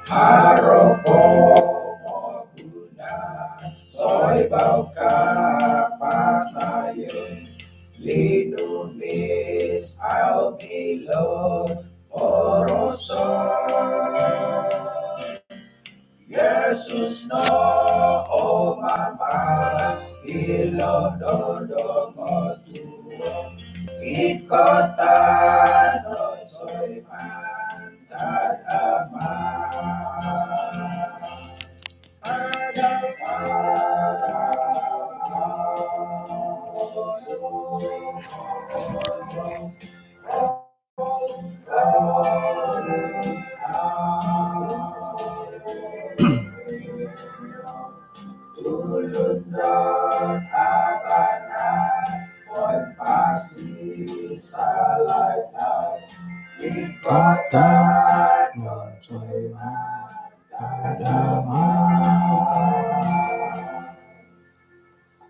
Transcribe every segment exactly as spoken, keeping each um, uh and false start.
Haro po moguna, soibau kapatayon, linumis au milo oroson. Yesus no o mama, ilo dodo motuo, ikotan no soiman tadama.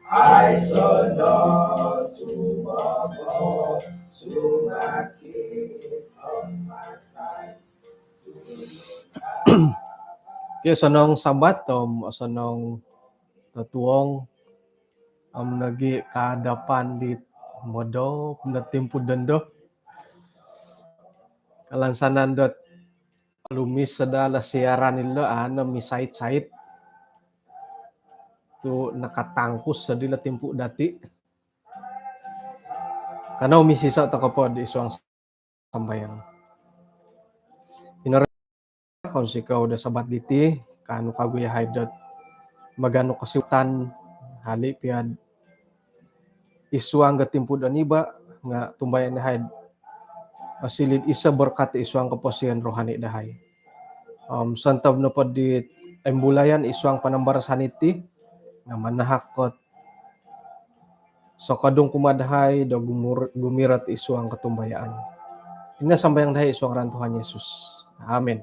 Aiso no sumopo sumakit om matai. Okey, osonong Sabat om osonong totuong om nogi kaadapan di modop no timpu dondo. Kalansanan dot lumis sada la siaran ilo, ano, misait-sait tu nakatangkus sadi la timpu dati. Kanou misiso toko po di suang sambayang. Kinorohingan, kounsikou do Sabat diti, kaanu kagu yahai dot maganu kosiwatan, hali pia id suang do timpu do niba, nga tumbayaan dahai osiliu iso berkat id suang koposion rohani dahai. Om sontob nopo di imbulayan id suang panambarasan iti, nga manahak ko sokodung kumaa dahai do gumur-, gumirot id suang kotumbayaan. Ino sambayang dahai id suang ngaran Tuhan Yesus. Amin.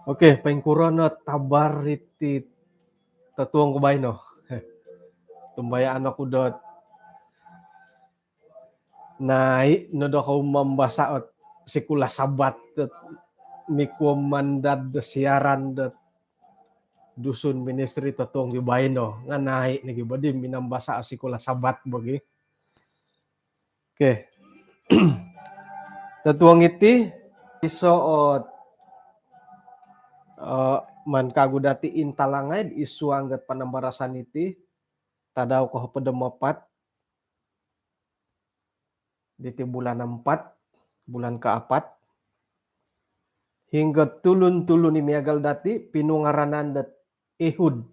Okey, poingkuro no tabar iti totuong ku baino? Tumbayaan oku dot nai no dokou mambasa ot sikula Sabat dot mikuo mandad do siaran dot Dusun Ministry totuong di baino, nga nai nogi bo di minambasa ot sikula Sabat bo gia. Okey. Totuong iti, iso ot, eh, maan kagu dati intalangai id suang dot panambarasan iti, tadau kohopod om apat diti bulan empat, bulan keempat. Hinggo tulun-tulun i miagal dati pinungaranan dot Ehud.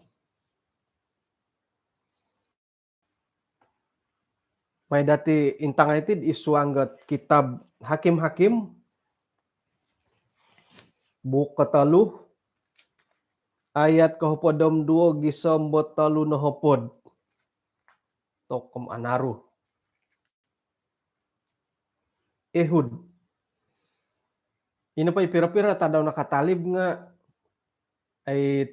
Mai dati intangai iti id suang dot kitab Hakim-Hakim, buuk kotolu, ayat kohopod om duo gisom do tolu nohopod. Tokou anaru. Ehud. Ino po i piro-piro tadau nakatalib nga, ai,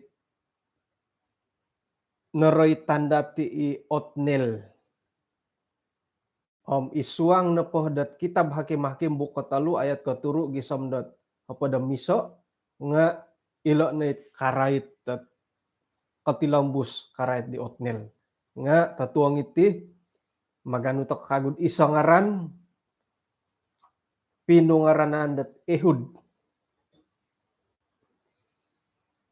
noroitan dati i Otniel. Om id suang nopo dot kitab Hakim-hakim buuk kotolu ayat koturu gisom dot hopod om iso nga ilo no it karait dot kotilombus, karait di Otniel. Nga totuong iti, maganu toko kagu do iso ngaran, pinungaranan dot Ehud.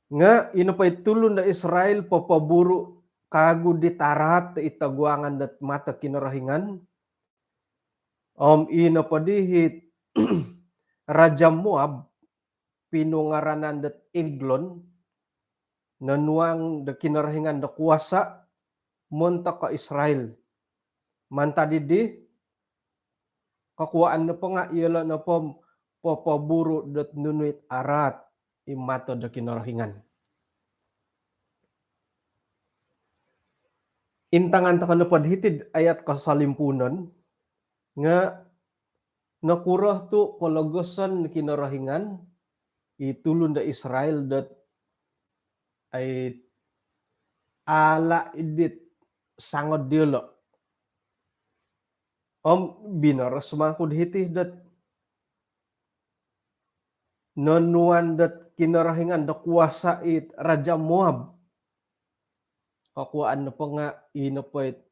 Nga ino po i tulun do Israel popoburu kagu di taraat id toguangan dot mato Kinorohingan. Om ino po di it raja Moab, pinungaranan dot Eglon, nonuang do Kinorohingan do kuasa montok ko Israel. Mantad dii, kokuaan nopo nga iyolo nopo popoburu dot nunu it araat id mato do Kinorohingan. Intangan toko nopo do hiti id ayat kosolimpunon nga nokuro tu pologoson Kinorohingan i tulun do Israel dot ai ala idit sangod diolo. Om binoros mangkud hiti dot nonuan dot Kinorohingan do kuasa it raja Moab. Kokuaan nopo nga ino po it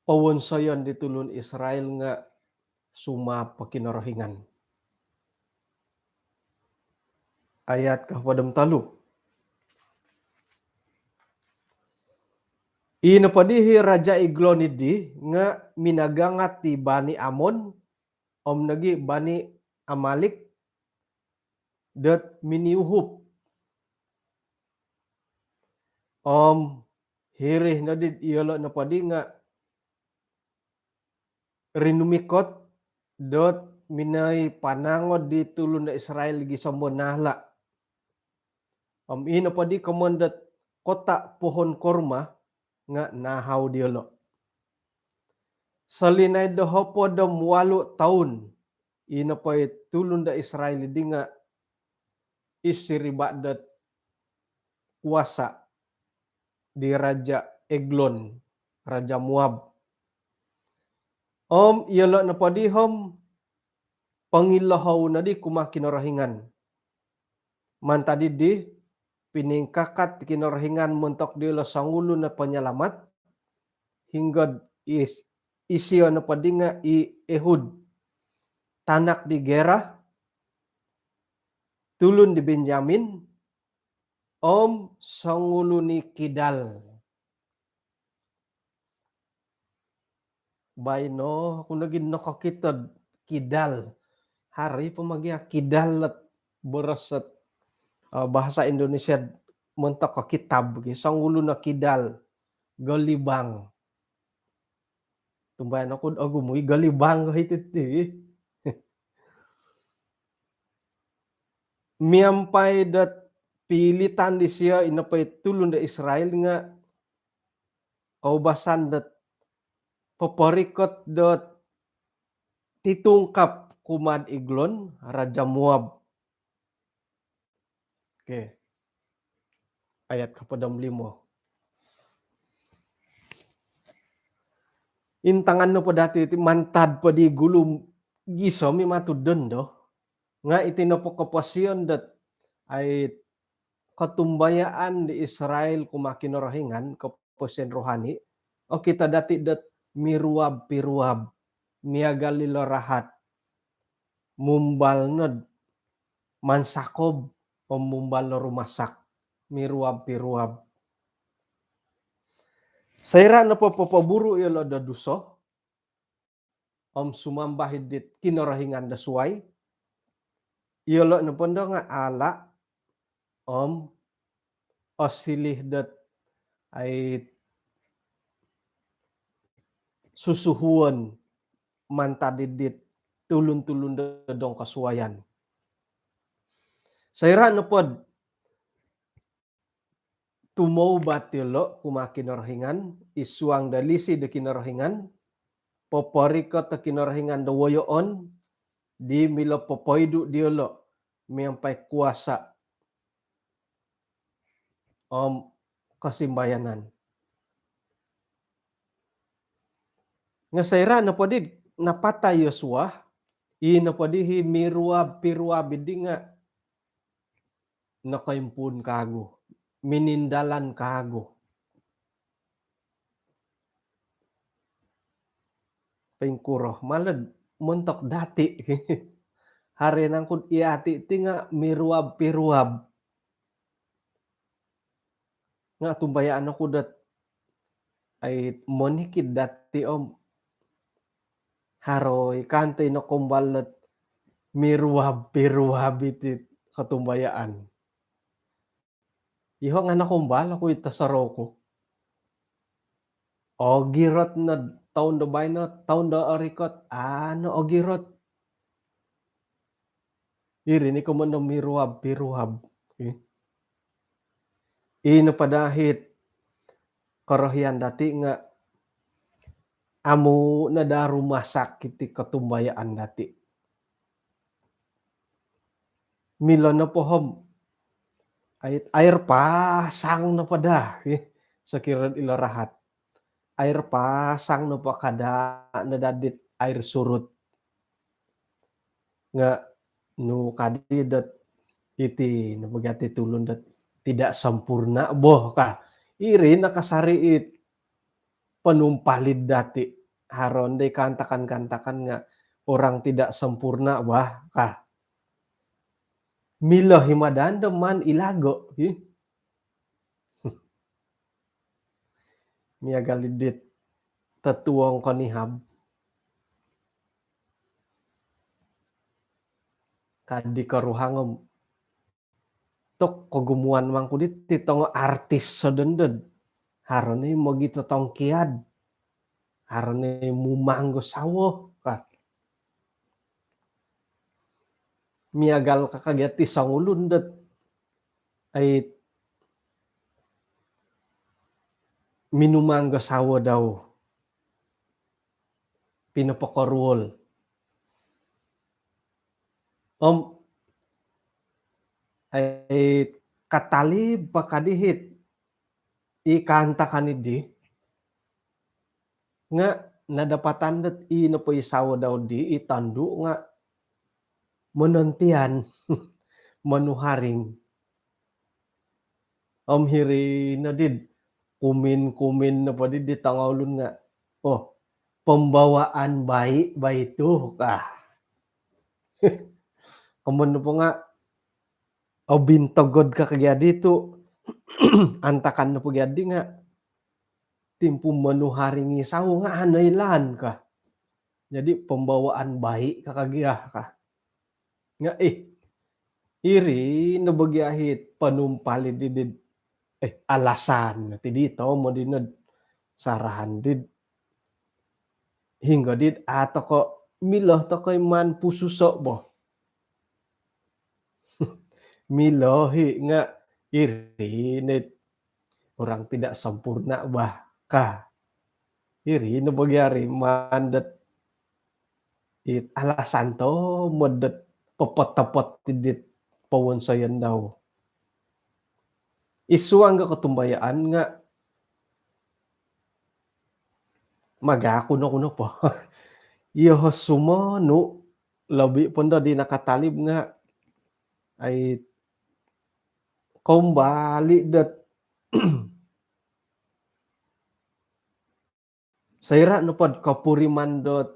powonsoyon di tulun Israel nga sumaap po Kinorohingan. Ayat kohopod om tolu. Ino po di i raja Eglon dii nga minagangat di bani Amon om nogi bani Amalek dot miniuhup. Om hiri nodi iyolo nopo di nga rinumikot dot minoi panangod di tulun do Israel gisom do naala. Om ino po di komoyon dot kota pohon korma nga nahau diolo. Solinaid do hopod om walu toun, ino po i tulun do Israel dii nga id siriba dot kuasa di raja Eglon, raja Moab. Om iyolo nopo di om pongilohou nodi kumaa Kinorohingan. Mantad dii, piningkakat Kinorohingan montok diolo songulun o penyelamat, hinggo do is-, isio nopo di nga i Ehud, tanak di Gera, tulun di Benjamin, om songulun i Kidal. Baino oku nogi nokokito do Kidal. Haro po magi a Kidal dot boros dot, eh, bahasa Indonesia montok ko kitab gi, songulun o Kidal, golibang. Tumbayaan oku do ogumu i golibang ko hiti ti. Miampai dot pialatan disio, ino po i tulun do Israel nga koubasan dot poporikot dot titungkap kumaa do Eglon, raja Moab. Okey. Ayat kohopod om limo. Intangan nopo dati ti mantad po di gulu gisom i matu dondo. Nga iti nopo koposion dot ai kotumbayaan di Israel kumaa Kinorohingan, koposion rohani, okito dati dot miruab-piruab, miagal ilo rahat, mumbal nod mansakob, om mumbal no rumasak, miruab-piruab. Soira nopo popoburu iyolo do duso, om sumambah id dit kinorohingan do suai, iyolo nopo ndo nga ala om osiliu dot ai susuhuon mantad id dit tulun-tulun do dongkosuaian. Soira nopo do tumoubat iyolo kumaa Kinorohingan, id suang do lisi do Kinorohingan, poporikot do Kinorohingan do woyoon di milo popoidu diolo miampai kuasa. Om kosimbayanan. Nga soira' nopo di napatai Yosua, i nopo di hi miruab-piruab di nga nokoimpuun kagu, minindalan kagu. Poingkuro, mala montok dati'. Haro nangku dot iyati' ti nga miruab-piruab. Nga tumbayaan oku dot, ai, monikid dati' om haro i kanto i nokoumbal dot miruab-piruab iti kotumbayaan. Iho nga nokoumbal oku i tosorou ku. Ogirot no toun do baino, toun do orikot, ano ogirot. Iri ni komoyon do miruab-piruab. I, i nopo daa hit korohian dati' nga amu' no daa rumasak iti kotumbayaan dati'. Milo nopo om, ai, air pasang nopo daa, eh, sokiro ilo rahat. Air pasang nopo kada' no daa dit air surut. Nga nu kadi dot iti nopo gia ti tulun dot tidak sempurna boh ka. Iri no kasari it ponumpalid dati'. Haro no di kaantakan-kaantakan nga orang tidak sempurna bah ka. Milo hi madan do maan ilago' hi. Miagal i dit totuong konihab. Kadi koruhang om tok kogumuan mangku diti tongo artis sodondon. Haro ni mogitotongkiad. Haro ni mumang do sawo ka. Miagal ka kagia ti songulun dot, ai, minumang do sawo dau. Pinopokoruol. Om, ai, katalib po kadi hit i kaantakan i di. Nga nadapatan dot i nopo i sawo dau di, i tondu' nga monontian, monuharing. Om hiri no did kumin-kumin nopo di di tongoulun nga, oh, pembawaan bayi, bayi tu ka. Komoyon nopo nga obintogod ka kagia di tu, antakan nopo gia di nga timpu monuharing i sawo nga ano ilaan ka. Jadi pembawaan bayi ka kagia ka. Nga, eh, iri no bo gia hit ponumpalid di did, eh, alasan ti di tomod ino sarahan did. Hinggo did a' toko' milo toko' i maan pususo' bo. Milo hi nga iri nit orang tidak sempurna bah ka. Iri no bo gia ri maan dot it alasan tomod dot popot-topot ti dit powonsoyon dau. I suang do kotumbayaan nga magaku no kuno po. Iyoho sumonu lobi po ndo di nakatalib nga, ai, koumbali dot soira' nopod kopuriman dot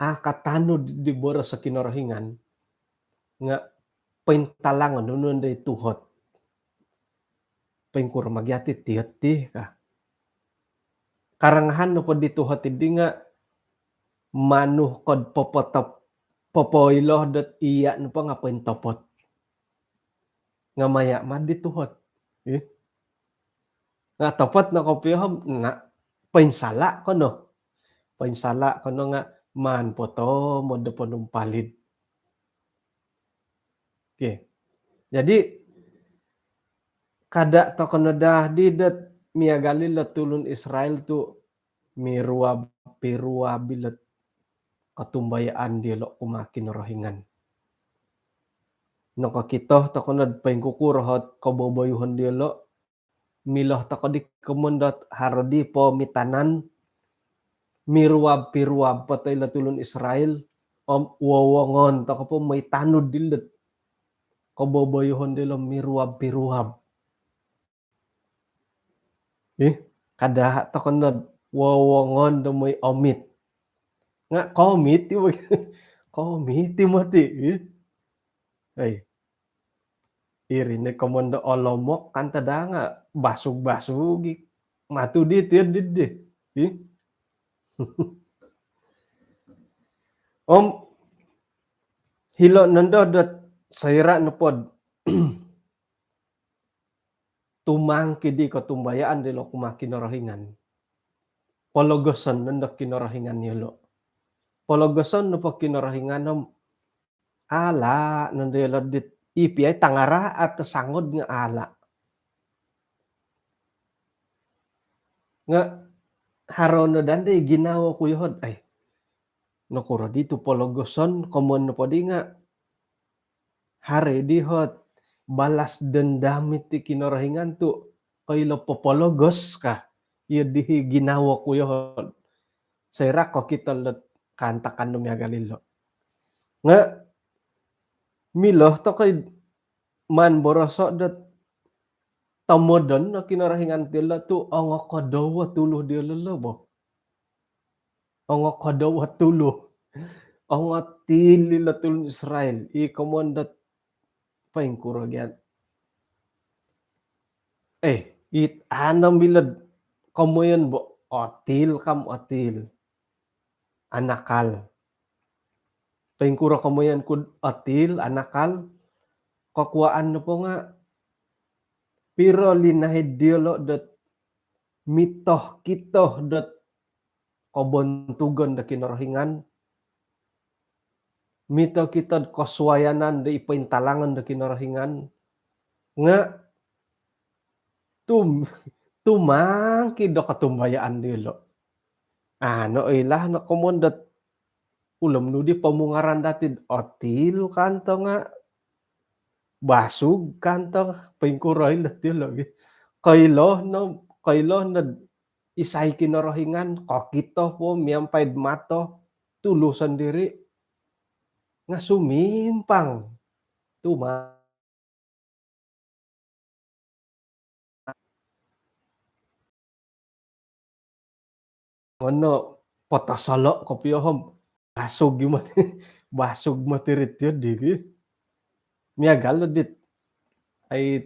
a' katanud di boros o Kinorohingan nga pointalangon nunu ndoi tuhot. Poingkuro ma gia ti tiyo ti ka. Karangahan nopo di tuhot iddi nga manu kod popotop-, popoilo dot iya' nopo nga pointopot. Nga maya' ma di tuhot. Ih. Nga topot no kopio om, nga poinsala' ko no. Poinsala' ko no nga maan po tomod do ponumpalid. Okey. Jadi, kada' toko' no daa di dot miagal ilo tulun Israel tu' miruab-piruab ilo kotumbayaan diyolo' kumaa Kinorohingan. Nokokito toko' nod poingkukuro ot koboboyuhon diyolo', milo toko di komoyon dot haro di pomitanan, miruab-piruab po toi ilo tulun Israel, om wowongon toko po moi tanud dilo dot koboboyoon dilo miruab-piruab. Ih, kada toko no wowongon do moi omit. Nga komit i, komit i moti, ih. Hei. Iri no komoyon do olomok kan tadanga basug-basug i. Matu di tiyo di di. Ih. Om hilo nondo dot soira nopo dot tumangkid i kotumbayaan dilo kumaa Kinorohingan, pologoson nondo Kinorohingan yolo. Pologoson nopo Kinorohingan om ala nondo yolo dit, i pia i tangaraat o sangod nga ala. Nga haro no daa di ginawo ku yoho dot, ai, nokuro di tu pologoson, komoyon nopo di nga haro di hot balas dendam iti Kinorohingan tu koilo popologos ka. Iyo di ginawo ku yoho dot soira kokito dot kaantakan do miagal ilo. Nga milo toko i maan boroso dot tomodon no Kinorohingan dilo tu ongokodou o tulu diolo lo bo. Ongokodou o tulu. Ongotil ilo tulun Israel. I komoyon dot poingkuro gia. Eh, it anom ilo dot komoyon bo, otil kam otil. Anakal. Poingkuro komoyon ku dot otil, anakal? Kokuaan nopo nga piro linaid diolo dot mito kito dot kobontugon do Kinorohingan, mito kito dot kosuayanan do i pointalangon do Kinorohingan, nga tum-, tumangkid do kotumbayaan diolo. Ano ilah no komoyon dot ulom nu di pomungaran dati dot otil kanto nga basug kanto, poingkuro ilo dilo gi. Koilo no, koilo no isai Kinorohingan, kokito po miampai do mato, tulu sondiri nga sumimpang. Tuma- Ngono potosolo kopio om basug i moti, basug moti ri tiyo di gi. Miagal lo dit, ai,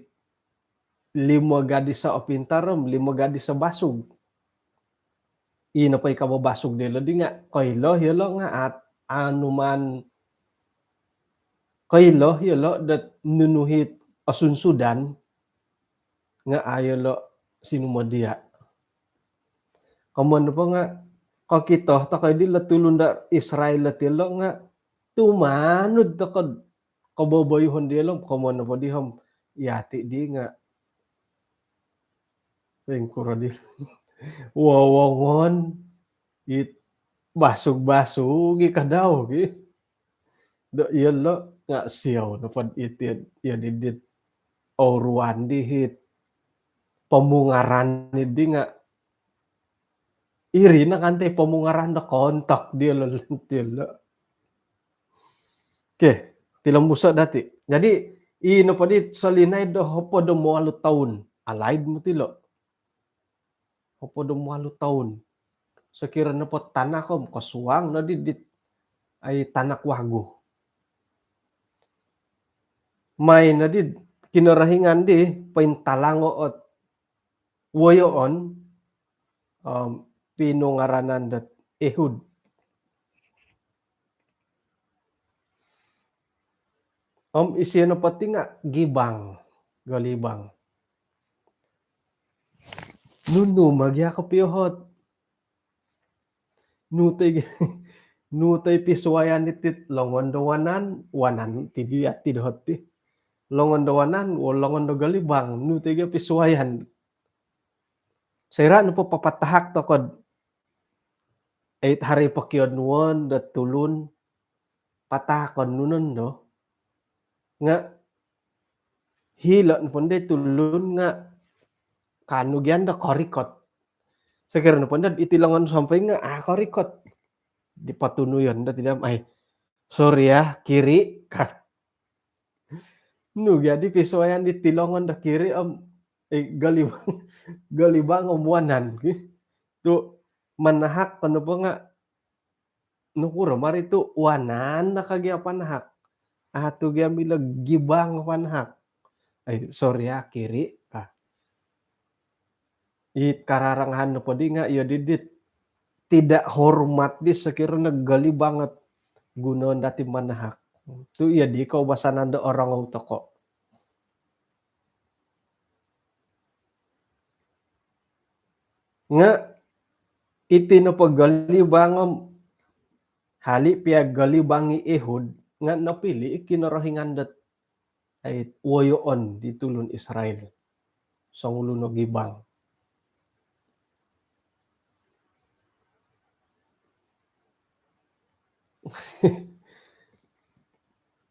limo gadis o pintar om limo gadis o basug. I nopo i kababasug diolo di nga koilo iyolo nga at-, anu maan, koilo iyolo dot nunu it osunsudan nga a iyolo sinumodia. Komoyon nopo nga kokito toko i dilo tulun do Israel dilo nga tumanud toko dot koboboyuhon diolo, komoyon nopo di om yati di nga ingkuro di wowongon it basug-basug i kadau gi. Do iyolo nga siou nopo dot iti, iyo di dit oruan di it pomungaran di nga iri no kanto i pomungaran do kontok diolo, diolo. Okey, tilombuso dati. Jadi, i nopo di solinaid do hopod om walu toun, alaid moti lo. Hopod om walu toun. Sokiro nopo tanak om kosuang no di, di, ai, tanak wagu. Mai no di Kinorohingan di pointalango ot woyoon, om pinungaranan dot Ehud. Om isio nopo ti nga gibang, golibang. Nunu ma gia kopio ot? Nu toi, nu toi pisuayan iti dot longon do wanan, wanan ti di ati doho ti. Longon do wanan, o longon do golibang, nu toi gia pisuayan? Soira nopo papatahak toko dot it haro i pokionuon do tulun, patahakon nu nondo. Nga hilo nopo di tulun nga Kanu gia do korikot. Sokiro nopo do iti longon samping nga, ah, korikot. Di patunuyon do tidak, ai, sorry ya, kiri, ka. Nu gia di pisuayan di tilongon do kiri om, eh, galibang, galibang om wanan, ki. Tu manahak ko nopo nga, nokuro mari tu wanan no ka gia panahak. Atu gia milo gibang panahak. Ai, sorry ya, kiri, ka. It kararangahan nopo di nga, iyo didit tidak hormat di sokiro no galibang ot gunoon dati manahak. Tu iyo di koubasanan do orongou toko. Nga iti nopo galibang om hali pia galibang i Ehud nga nopili i Kinorohingan dot, ai, woyoon di tulun Israel. Songulu no gibang.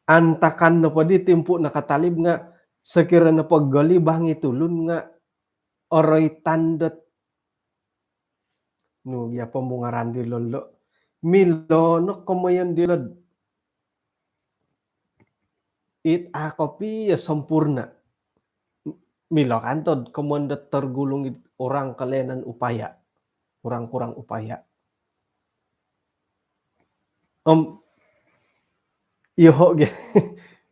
Antakan nopo di timpu nakatalib nga, sokiro nopo galibang i tulun nga oroitan dot, nu gia pomungaran dilo lo. Milo no komoyon dilo. It a kopio sempurna. Milo kan tod komoyon dot tergulung it orang kelenan upaya. Orang kurang upaya. Om, yoho gia,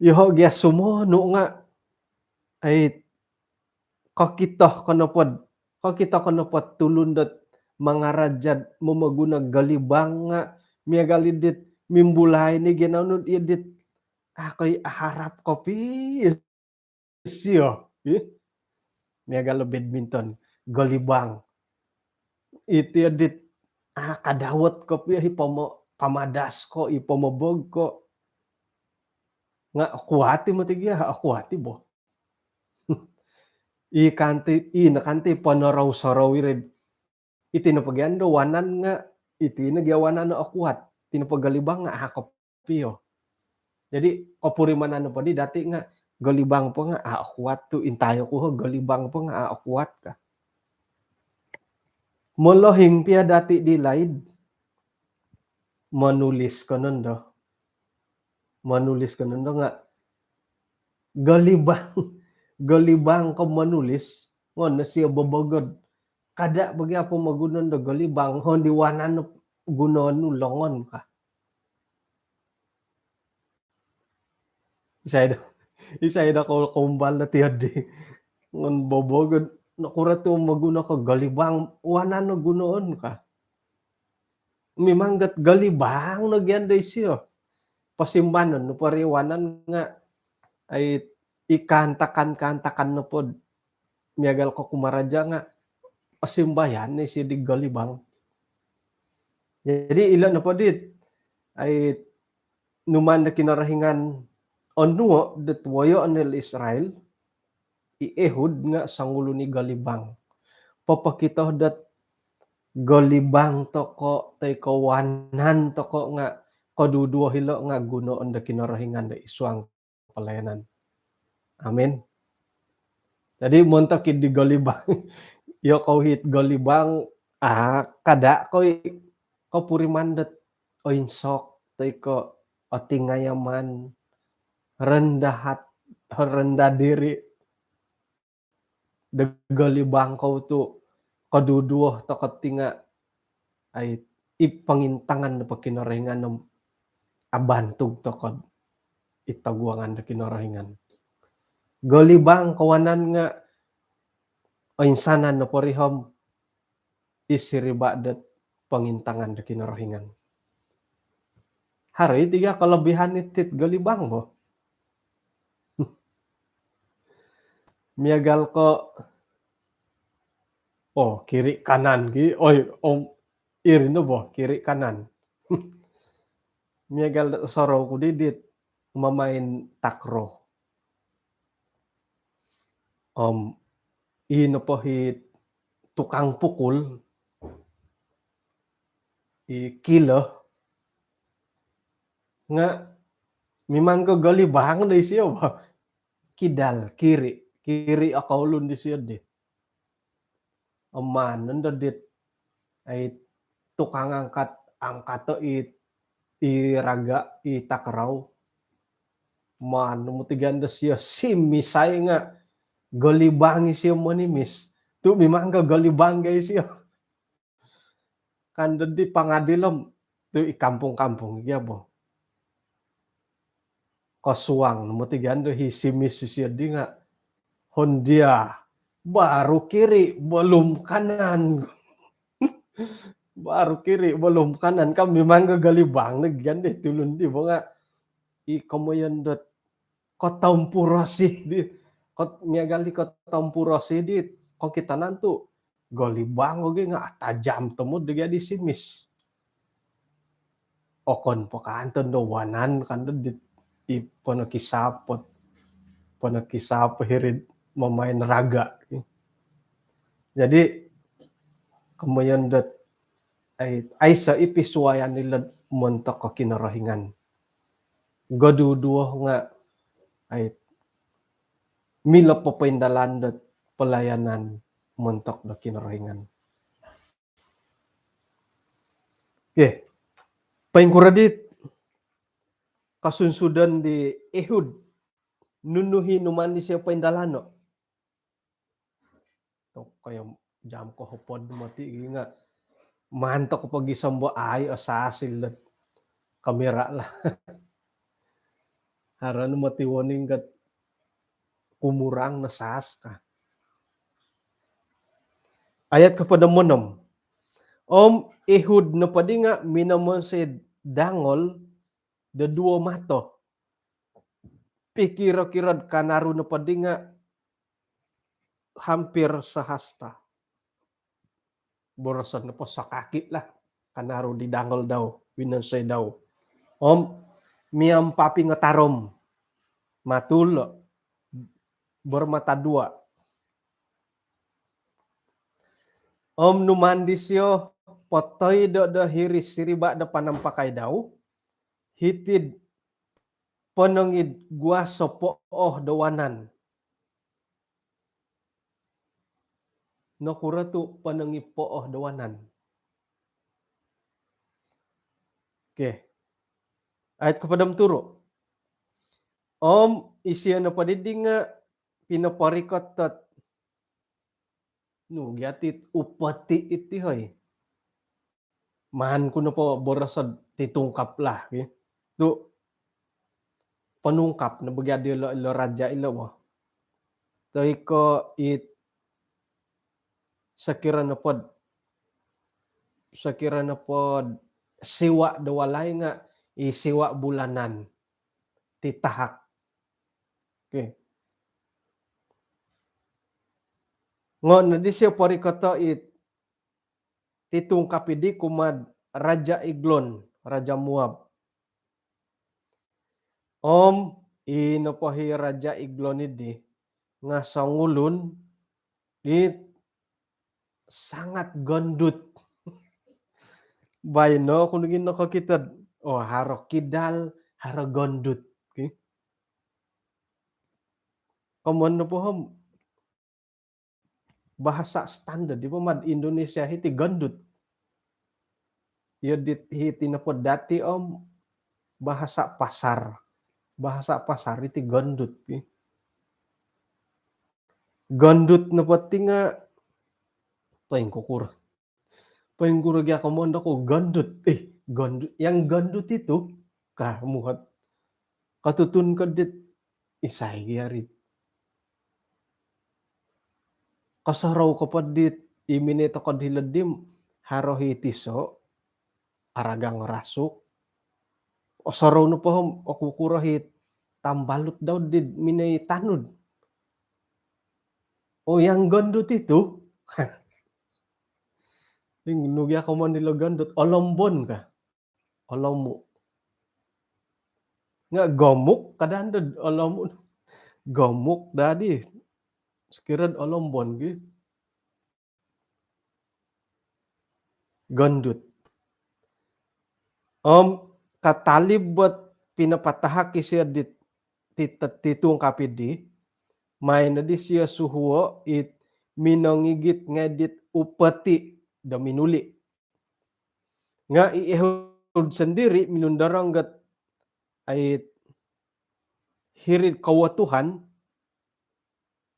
yoho gia sumonu nga, ai, kokito ko nopo d, kokito ko nopo d tulun dot mangarajad momoguno galibang nga miagal i dit mimbulai ni gia nunu i dit, ah, koi aharap kopio isio, ih. Miagal lo badminton, galibang. Iti dit, ah, kadawat kopio i pomo-, pamadas ko, i pomobog ko. Nga kuat i moti gia, ah, kuat i bo. I kanti, i nakanti ponorou-sorou i rid. Iti nopo gia do wanan nga, iti no gia wanan no akuat. Iti nopo galibang nga, ah, kopio. Jadi, kopurimanan nopo di dati nga, galibang po nga, ah, akuat tu, intayo ku ho, galibang po nga, ah, akuat ka. Molohing pia dati di laid, monulis ko nondo. Monulis ko nondo nga, galibang, galibang ko monulis, ngon no sio bobogod. Kada bagi apo moguno do galibang, hondi wanan no gunoon nu longon ka. Isai do, isai do ko-, koumbal do tiodi. Ngon bobogod, nokuro tu moguno ko galibang, wanan no gunoon ka. Mimang gat galibang no gia do isio. Posimbanon nopo ri wanan nga, ai, i kaantakan-kaantakan nopo d miagal ko kumaraja nga, posimbayan no isio di galibang. Jadi, ilo nopo dit, ai, numaan do Kinorohingan onuo dot woyoon ilo Israel, i Ehud nga songulun i galibang. Popokito dot galibang toko, toi ko wanan toko nga koduduo hilo nga gunoon do Kinorohingan do id suang pelayanan. Amin. Jadi, montok i di galibang. Yokou it galibang, ah, kada koi kopuriman dot oinsok, toi ko otingayaman, rendah hat-, rendah diri. Do galibang kou tu koduduo toko ti nga, ai, i pongintangan do Kinorohingan om abantug toko id toguangan do Kinorohingan. Galibang ko wanan nga oinsanan nopo ri om i siriba dot pongintangan do Kinorohingan. Haro i tiga kelebihan iti galibang bo. Miagal ko, oh, kiri kanan ki, oi, om, iri no bo, kiri kanan. Miagal do sorou ku di dit mamain takro. Om, i nopo i tukang pukul, i kilo, nga mimang ko galibang do isio bo. Kidal, kiri, kiri o koulun disio di. Om maan nondo dit ai tukang angkat, angkato i, i raga, i takarau. Maan no moti gia ndo sio simis ai nga golibang isio monimis. Tu mimang ga golibang ga isio. Kan dodi pangadil om tu i kampung-kampung gia bo. Kosuang no moti gia ndo hi simis isio di nga, hondia, baru kiri belum kanan. Baru kiri belum kanan, kan mimang ga golibang no gia ndo tulun di bo nga i komoyon dot kotompurosi di, kot, miagal di kotompurosi di kokitanan tu golibang ogi nga atajam tomod di gia di simis. Okon po kanto ndo wanan kan ndo di, di ponokisap, ponokisap hiri'd mamain raga. Jadi komoyon dot ai, aiso i pisuayan ilo'd montok ko Kinorohingan. Goduduo nga ai milo popoindalan dot pelayanan montok do Kinorohingan. Okey. Poingkuro di kosunsudan di Ehud? Nunu hi numaan disio poindalano? Tok koyo jam kohopod moti gi nga maan toko pogisombo ai osaas ilo'd kamera lah. Haro no moti warning kat kumurang no saas ka. Ayat kohopod om onom. Om Ehud nopo di nga minomonsoi dangol do duo mato. Pikiro-kiro'd kanaru nopo di nga hampir sehasta. Boroson nopo sakaki lah kanaru di dangol dau, winonsoi dau. Om miampai ngotarom. Matul, bermata dua. Om numaan disio potoido do hiri siriba do panampakai dau, hiti'd ponong id guas o pooh do wanan. Nokuro tu ponong id pooh do wanan? Okey. Ayat kohopod om turu. Om isio nopo di di nga pinoporikot dot, nu gia ti, upeti iti hoi. Maan ku nopo boroso'd titungkap lah, ki. Tu ponungkap no bo gia dilo, ilo raja ilo bo. Toi ko it sokiro nopo'd, sokiro nopo'd siwa do walai nga i siwa bulanan ti tahak. Okey. Ngo no disio porikoto it titungkap di kumaa'd Raja Eglon, raja Moab. Om i nopo hi Raja Eglon di nga songulun di sangat gondut. Baino ku nogi nokokito'd, oh, haro kidal, haro gondut. Okey. Komoyon nopo om bahasa standar di bo mad Indonesia hiti gondut. Iyo di hiti nopo dati om bahasa pasar. Bahasa pasar iti gondut, ki. Gondut nopo ti nga poingkukuro. Poingkuro gia komoyon dokoyu gondut. Eh, gondut. Yang gondut itu kah muhot. Kotutun ko dit isai gia ri. Kosorou ko po dit i minoi toko di lodim, haro hi tiso, aragang rasuk. Osorou nopo om okukuro hi tambalut dau di minoi tanud. Oh, yang gondut itu. Ing nu gia komoyon dilo gondut, olombon kah? Olomu. Nga gomuk, kada ndo olomu. Gomuk dadi. Sokiro olombon gi. Gondut. Om katalib bo pinapatahak isio dit ti-, ti-, titungkap di, maan no disio suhuo it minongigit ngai' dit upeti do minuli'. Nga' i Ehud sondiri' minundorong dot ai hiri'd kowotuhan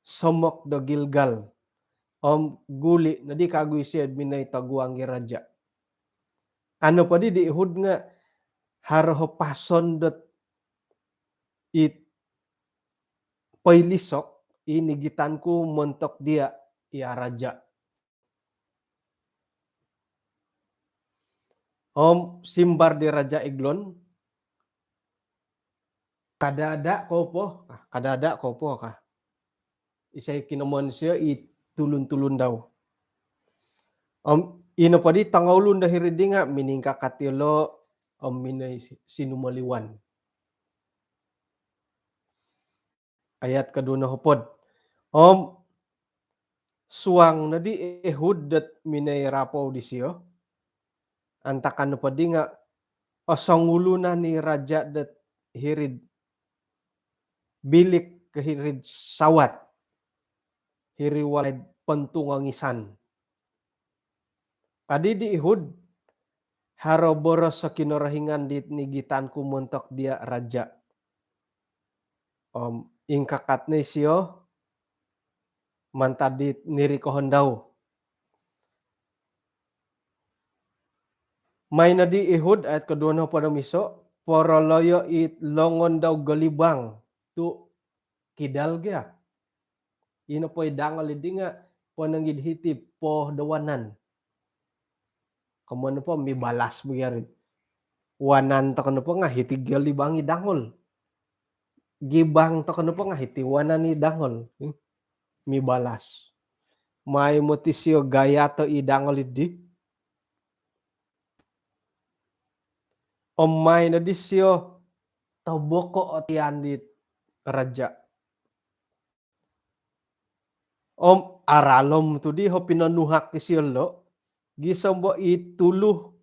somok do Gilgal. Om guli' noddi kagu isio minoi toguang i raja'. Ano poddi di Ehud nga' haro o pason dot it poilisok i nigitan ku montok diya' i raja'. Om simbar di Raja' Eglon, "Kadada' kou po, ah, kadada' kou po," ka. Isai kinomoyon siyo i tulun-tulun dau. Om ino poddi tongoulun do hiri'ddi nga' miningkakat iyolo' om minoi si-, sinumoliwan. Ayat koduo nohopod. Om suang noddi Ehud dot minoi rapou disiyo. Antakan nopoddi nga' osongulunan i raja' dot hiri'd bilik ko hiri'd sawat, hiri walai'd pontungongisan. Ka di Ehud, "Haro boros o Kinorohingan dit nigitan ku montok diya' raja'." Om ingkakat no isiyo mantad dit nirikohon dau. Mai noddi Ehud, ayat koduo nohopod om iso', poroloyo' it longon dau golibang tu' kidal gia. Ino po i dangol iddi nga' ponong id hiti po do wanan. Komoyon nopo mibalas bo gia ri. Wanan toko nopo nga' hiti golibang i dangol. Gibang toko nopo nga' hiti wanan i dangol. Hmm. Mibalas. Mai moti siyo gayato' i dangol iddi. Om mai noddi siyo toboko' o tiyan dit raja'. Om aralom tu' di ho pinonuhak isiyo lo', gisom bo i tulu,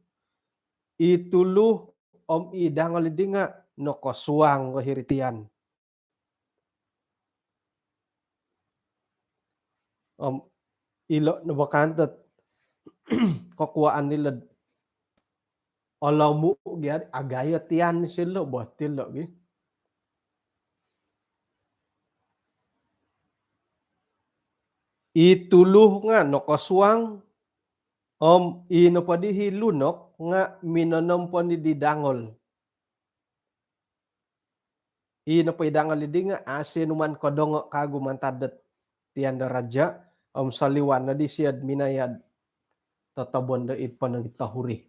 i tulu om i dangol iddi nga' nokosuang ko hiri tiyan. Om ilo' no bo kanto kokuwaan ilo'd olomu' gia, agayo tiyan silo' bo tilo' gi. I tulu nga' nokosuang, om i nopo di hi lunok nga' minonompon i di dangol. I nopo i dangol iddi nga' a' siyo numan kodongo' kagu mantad dot tiyan do raja', om soliwan noddi siyo'd minaya'd totobon do id ponong id tohuri.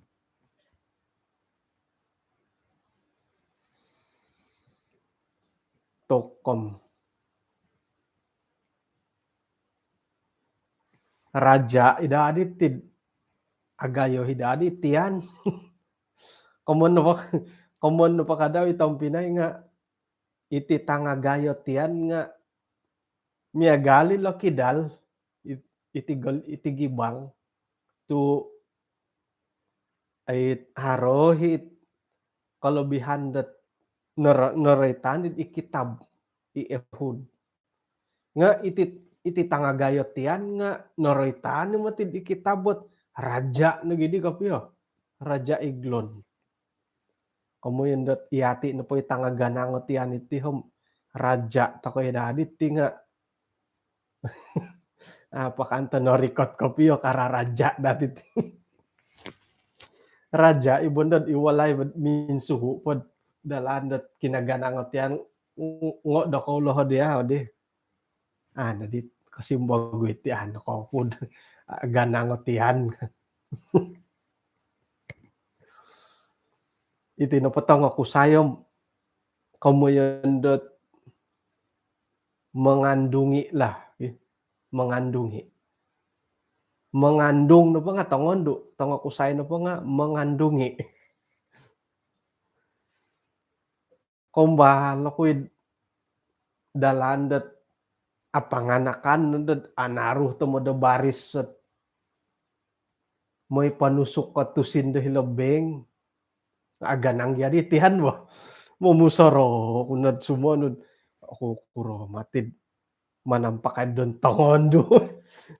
Tokom. Raja' i dadi tid, agayo i dadi tiyan. Komoyon nopo, komoyon nopo kadau i tompinai nga' iti tangagayo tiyan nga' miagal ilo' kidal, it-, iti gol-, iti gibang tu' ai haro i kolobihan dot nor-, noroitan id kitab i Ehud. Nga' iti, iti tangagayo tiyan nga' noroitan i moti id kitab ot raja' nogi di kopio. Raja' Eglon. Komoyon dot iyati' nopo i tangaganang o tiyan iti om raja' toko i dadi ti nga'. Apa kanto norikot kopio kararaja' dati ti. Raja' i bo dot i walai minsuhu' pod dalaan dot kinaganang o tiyan ngo' do kouloho' diya' odi. Ano di kosimbogui ti ano kopud ganang o tiyan. Iti nopo tongokusai om komoyon dot mengandungi lah, eh, mengandungi. Mengandung nopo nga' tongondu', tongokusai nopo nga' mengandungi. Kombal oku id dalaan dot apanganakan dot anaru tomod do baris dot moi ponusuk ko tusin do hilo bank. Aganang gia di tiyan bo. Momusorou ku nod sumonud. Oku kuro mati'd Manampakai don tongondu.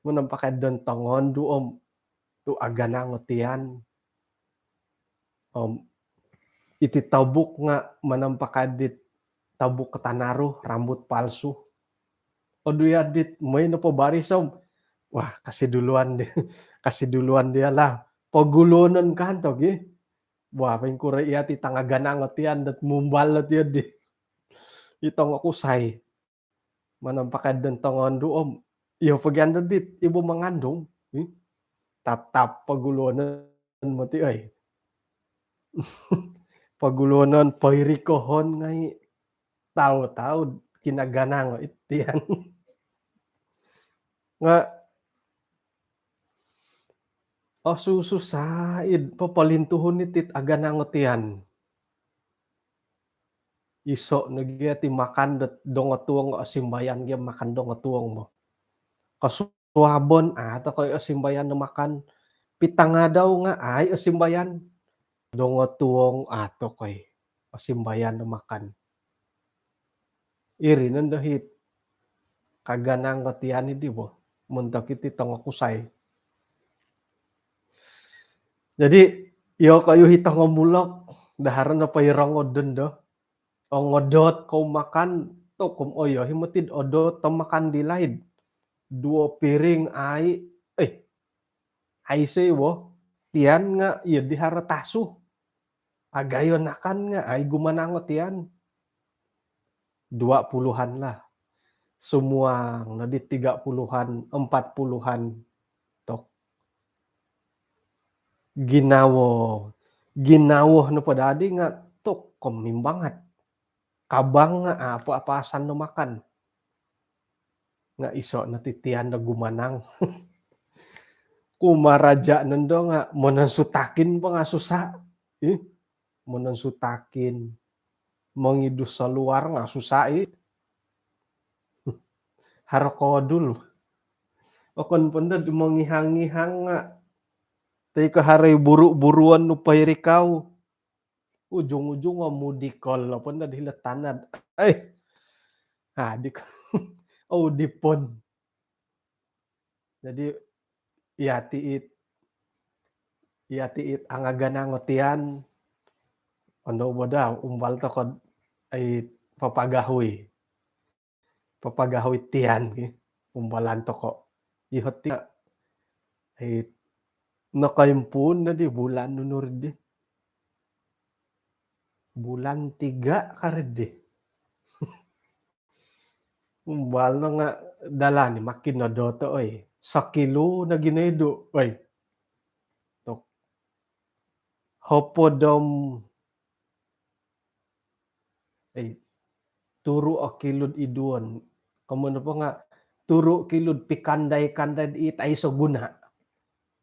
Manampakai don tongondu om tu aganang o tian. Om iti tobuk nga manampakai dit tobuk katanaru, rambut palsu. Odu ya dit moi nopo baris om. Wah, kasi duluan di. Kasi duluan dia lah. Poguluonon kan to gi. Wah, pingkuro iya ti tangaganang o tian dot mumbal o tian di. Itong aku sai. Manampakai don tongondu om. Iyo pogian do dit ibu mangandung. Tap-tap poguluonon moti oi. Poguluonon poirikohon ngai. Tau-tau kinaganang o itian. Nga osusu said popolintuhun itit aganang o tian. Iso no gia ti makan dot dongotuong, osimbayan gia makan dongotuong mo. Kosuabon a tokoi osimbayan no makan. Pitangadau nga ai osimbayan. Dongotuong a tokoi osimbayan no makan. Iri nondo hit kaganang ko tian idi bo. Montok iti tongokusai. Jadi iyo koyu hit tongomulok daharan apa irongodon do. Ongodot kou makan tokom oyo himotid odot to makan di laid. Duo piring ai eh ai sei bo. Tian nga iyo di haro tasu. Agayo nakan nga ai gumanango tian. Dua puluhan lah. Sumuang no di tiga puluhan, empat puluhan tok. Ginawo. Ginawo no po dadi nga tok komimbangat. Kabang nga apa-apasan no makan. Nga iso no titian do gumanang. Kumaraja nondo nga monon sutakin po nga susa. Ih, monon sutakin. Mongidus saluar nga susa i. Haro kodul. Okon pondo di mongihang-ihang nga. Tiko haro i buru-buruon nu pairikau. Ujung-ujung o mudikol apa nda di hilo tanad. Eh. Ha, di oh dipon. Jadi iya tiit iya tiit angaganang o tian. Ondo boda umbal tokod ai papagahui. Papagahui tian ki umbalan toko. Ihot ti ai nakaimpuun no di bulan nunur di bulan tiga karid di. Umbal no nga dalan ni makin no doto oi. Sakilu na ginaidu oi. Tok hopod om eh, turu o kilud iduon. Komoyon nopo nga turu kilud pikandai-kandai it aiso guna.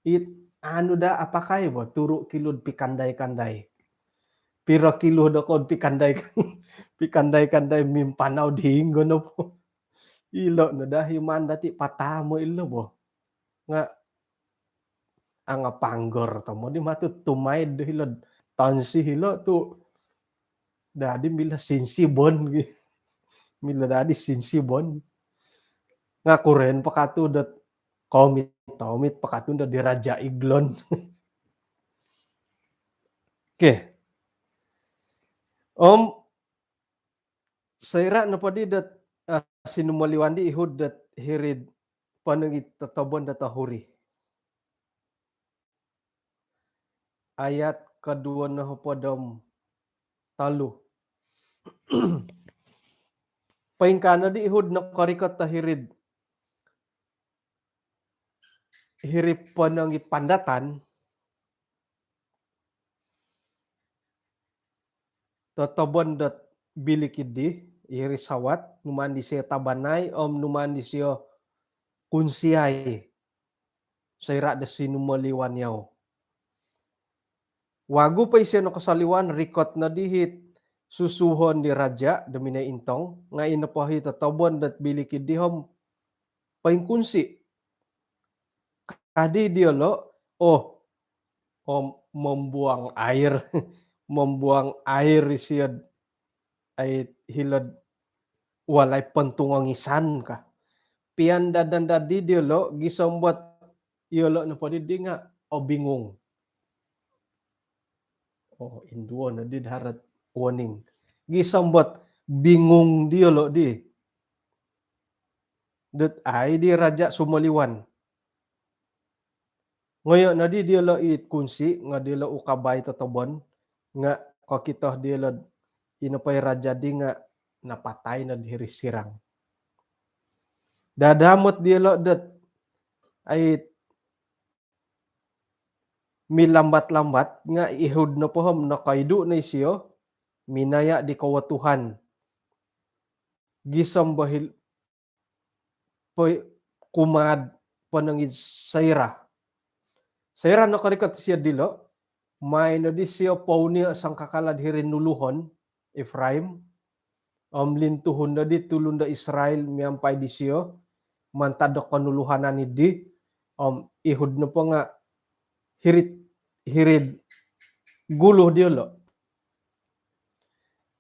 It anu da apakai bo turu kilud pikandai-kandai. Piro kilo do kod pikandai pikandai-kandai mimpanau dinggo nopo. Ilo no da himan dati patamo ilo bo. Nga anga panggor tomo di matu tumaid do hilo tansi hilo tu dadi mila sinsi bon gi. Mila dadi sinsi bon. Nga kuren pakatu dot komit tomit pakatu dot diraja iglon. Oke. Om soira nopo di dot uh, sinumoliwan di ihud dot hirid ponong i totobon do tohuri. Ayat koduo no hopod om tolu. Poingkaa no di ihud no korikot do hirid hiri ponong i pandatan totobon dot bilik idi iri sawat numaan disio tabanai om numaan disio kunsiai. Soira do sinumoliwan yau wagu po isio no kosoliwan rikot no dihit susuhon di raja do minoi intong nga ino po hi totobon dot bilik idi om poingkunsi. Kadi diolo oh om membuang air membuang air isiod ai hilod walai pontungongisan ka. pian dadan dadi diolo gisom dot iolo nopo didi nga obingung. Oh, induo no di darat warning. Gisom dot bingung diolo di. Dot ai di raja sumoliwan. Ngoyo no di diolo it kunsi nga diolo ukabai totobon nga kokito diolo ino pai raja di nga napatai no diri sirang. Dadamot diolo dot ai milambat-lambat nga Ihud nopo om nokoidu no isio minaya di kowo Tuhan. Gisom bohil poi kumaad ponongid soira. Soira nokorikot isio dilo, mai no disio pounio sangkakalad hiri nuluhon Efraim, om lintuhun no di tulun do Israel miampai disio mantad do konuluhanan idi, om Ihud nopo nga hirid, hirid gulu diolo.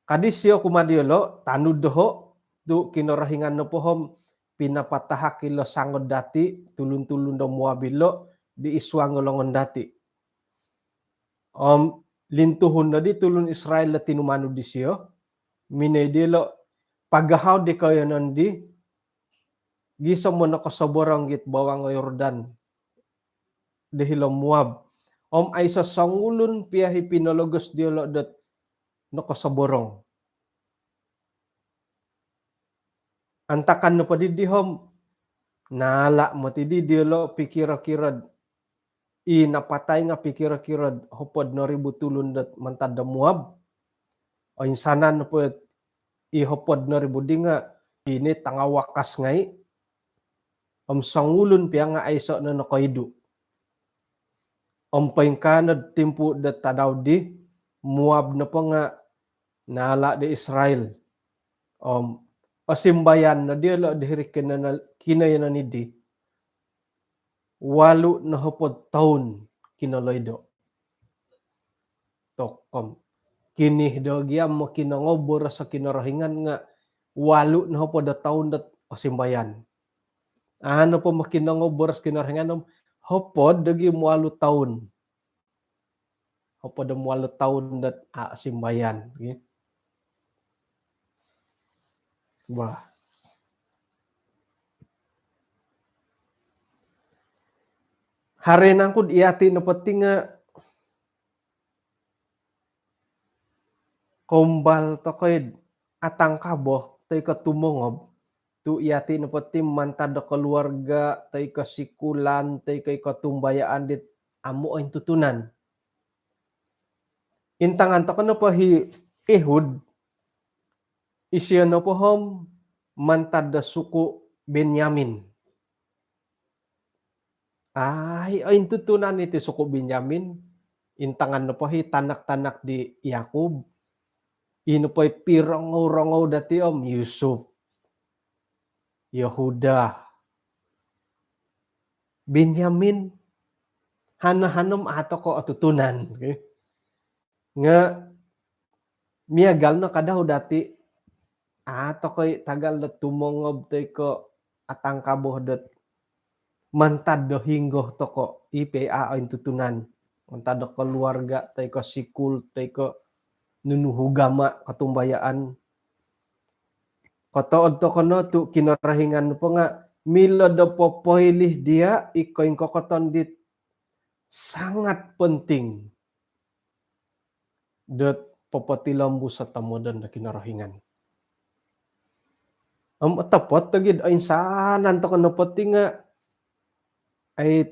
Kadi sio kumaa diolo, tanud doho, tu Kinorohingan nopo om pinapatahak ilo sangod dati, tulun-tulun do Moab ilo di isuang o longon dati. Om lintuhun no di tulun Israel do tinumanud disio, minoi diolo pagahau di koyonon di, gisom nokosoborong git bawang o Yordan di hilo Moab. Om aiso songulun pia i pinologos diolo dot nokosoborong. Antakan nopo didi om, naala moti di diolo pikiro-kiro i napatai nga pikiro-kiro hopod no ribu tulun dot mantad do Moab. Oinsanan nopo i hopod no ribu di nga ini tangawakas ngai. Om songulun pia nga aiso no nokoidu. Om poingkaa no timpu do tadau di, Moab nopo nga naala di Israel. Om osimbayan no diolo diri kinoyonon idi. Walu no hopod toun kinoloido. Tokom. Kini do gia mokinongou boros o Kinorohingan nga walu no hopod do toun dot osimbayan. Anu po mokinongou boros Kinorohingan om hopod do gi walu toun. Hopod om walu toun dot a simbayan, gitu. Wah. Hari nangkud iati nopo ti nga kombal tokoid atangkaboh toi ko tumongob tu iati nopo ti mantad do keluarga toi ko sikulan toi ko iko tumbayaan dit amu ointutunan. Intangan toko nopo hi Ehud, isio nopo om mantad do suku Benyamin. Ai, ointutunan iti suku Benyamin, intangan nopo hi tanak-tanak di Yakub, ino po i pirongou-rongou dati om Yusuf, Yehuda, Benyamin, hano-hano om a toko otutunan. Nga miagal no kadau dati, a toko i tagal do tumongob toi ko atangkaboh dot mantad do hinggo toko i pia ointutunan. Mantad do keluarga toi ko sikul toi ko nunu ugama kotumbayaan. Kotood toko no tu Kinorohingan nopo nga milo do popoilih dia i koingkokoton dit sangat penting dot popotilombus o tomodon do Kinorohingan. Om otopot togid oinsanan toko nopo ti nga ai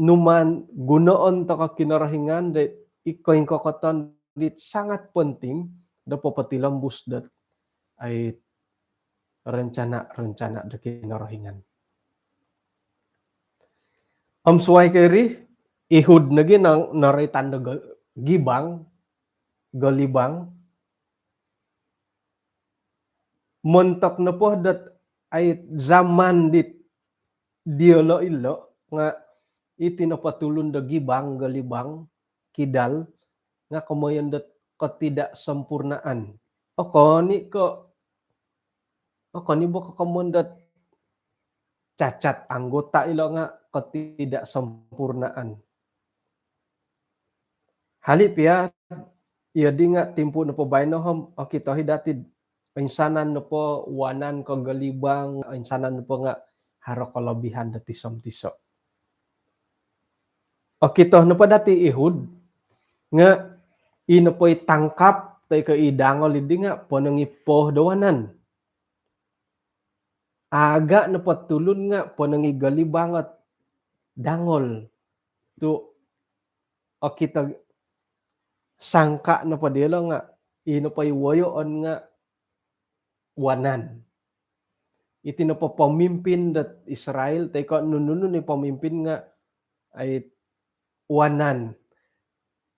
numaan gunoon toko Kinorohingan do i koingkokoton dit sangat penting do popotilombus dot ai rencana-rencana do Kinorohingan. Om suai ko iri, Ehud nogi nang noroitan do go-, gibang, golibang. Montok nopo dot ai zaman dit diolo ilo nga iti nopo tulun do gibang, golibang, kidal, nga komoyon dot ketidaksempurnaan. Okon i ko, okon i bo kokomon dot cacat anggota ilo nga ketidaksempurnaan. Hali pia, iyo di nga timpu nopo baino om okito hi dati insanan nopo wanan kogalibang, insanan nopo nga haro kelebihan do tiso-tiso. Okito nopo dati Ihud nga i nopo i tangkap toi ko i dangol di nga ponong i po do wanan. Aga nopo tulun nga ponong i galibang ot dangol. Tu okito sangka nopo diolo nga i nopo i woyoon nga wanan. Iti nopo pemimpin dot Israel, toi ko nunu-nunu ni pemimpin nga ai wanan.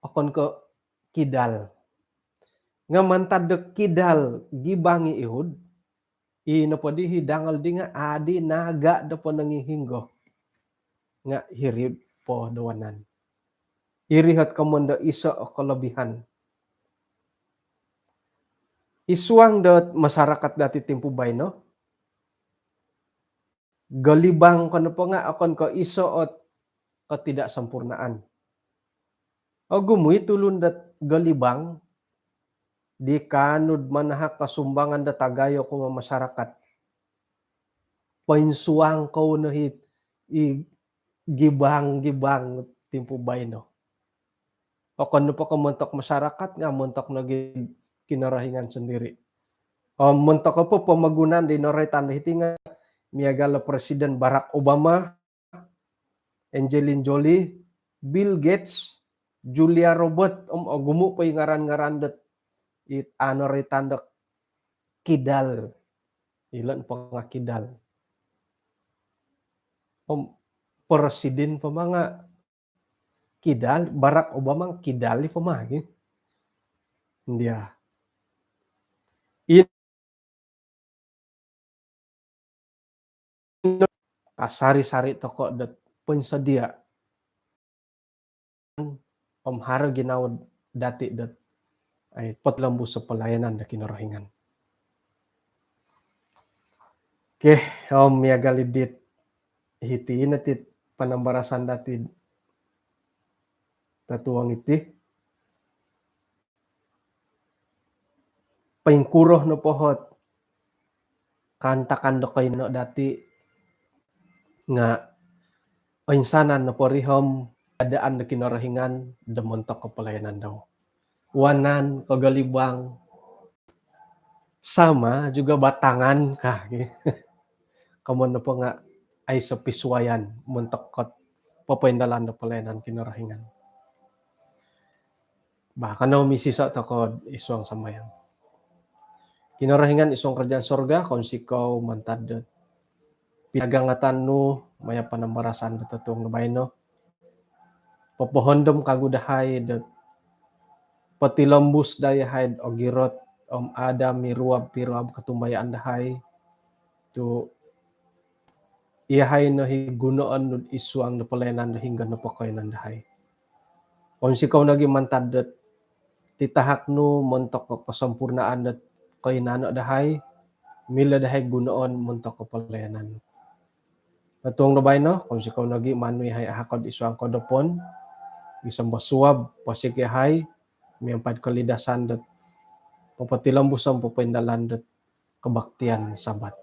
Okon ko kidal. Nga mantad do kidal gibang i Ihud, i nopo di hi dangol di nga adi naga do ponong i hinggo. Nga hiri po do wanan. Iri ot komoyon do iso o kelebihan. Id suang dot masyarakat dati timpu baino, galibang ko nopo nga okon ko iso ot ketidaksempurnaan. Ogumu i tulun dot galibang di kaanu do manahak kasumbangan dot agayo kumaa masyarakat. Poinsuang kou no hi i gibang-gibang timpu baino. Okon nopo ko montok masyarakat nga montok nogi Kinorohingan sendiri. Om montok nopo pomogunan di noroitan do hiti nga miagal do Presiden Barack Obama, Angelina Jolie, Bill Gates, Julia Roberts, om ogumu po i ngaran-ngaran dot it a noroitan do kidal. Ilo nopo nga kidal. Om presiden po ma nga kidal, Barack Obama kidal i po ma gi. Ndia. In kasari-sari toko dot pensedia om haro ginawo dati dot ai potilombus o pelayanan do Kinorohingan. Okey, om miagal i dit hiti no ti panambarasan dati totuong iti. Poingkuro nopo ot kaantakan do koinano dati nga oinsanan nopo ri om adaan do Kinorohingan do montok ko pelayanan dau. Wanan, kogalibang, sama juga batangan ka. Komoyon nopo nga aiso pisuayan montok ko popoindalan do pelayanan Kinorohingan. Bah, kanou misiso toko id suang sambayang. Kinorohingan id suang kerajaan sorga, kounsikou mantad do pinagangatan nu maya panambarasan do totuong do baino. Popohondom kagu dahai do potilombus dahai do ogirot om ada miruab-piruab kotumbayaan dahai tu iyahai no hi gunoon nu id suang do pelayanan do hinggo nopo koiyonon dahai. Kounsikou nogi mantad do titahak nu montok ko kesempurnaan do koinano dahai, milo dahai gunoon montok ko pelayanan. Totuong do baino, kounsikou nogi manu iyahai ahakod id suang kodopon, gisom do suab, posik iyahai, miampai kolidasan do popotilombus om popoindalan do kebaktian Sabat.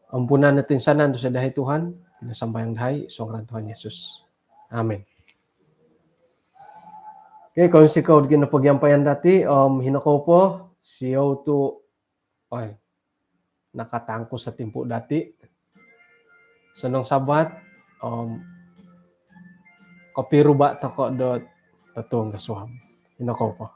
Ampunan no toinsanan dosa dahai Tuhan, iti no sambayang dahai, id suang ngaran Tuhan Yesus. Amin. Okey, kounsikou do ginapagiampayan dati, om hino kou po, siou tu, oi, nakatangkus o timpu dati. Sonong Sabat, om kopiruba toko do totuong do suab. Hino kou po.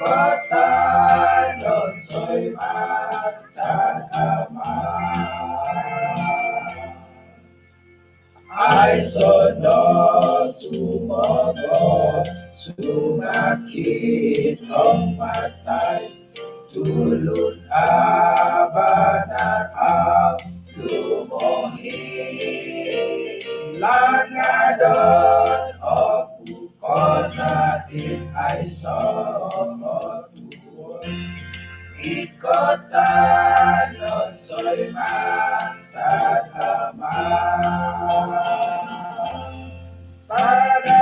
Kotonon soi mantad Ama. Aiso no tumogo sumakit om matai, tulun abanan om lumohi. Langadon oku kota dit aiso kotuon. Id kotonon soi mantad Ama. Pada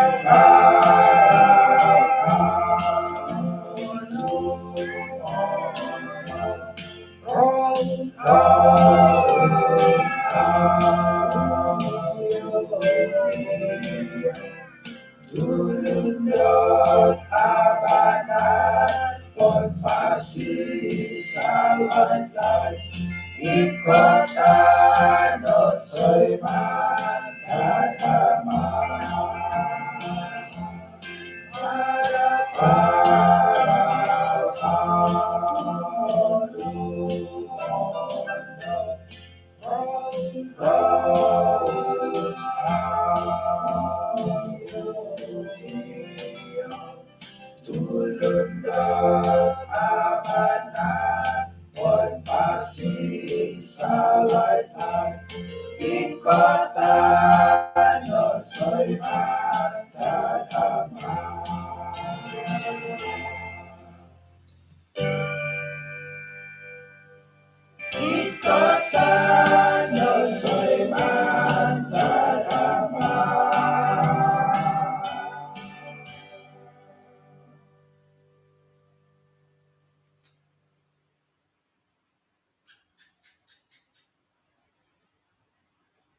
tulun dot abanan om pasisalaid, id kotonon soi mantad Ama. Tulun dot abanan om pasisalaid, id kotonon soi mantad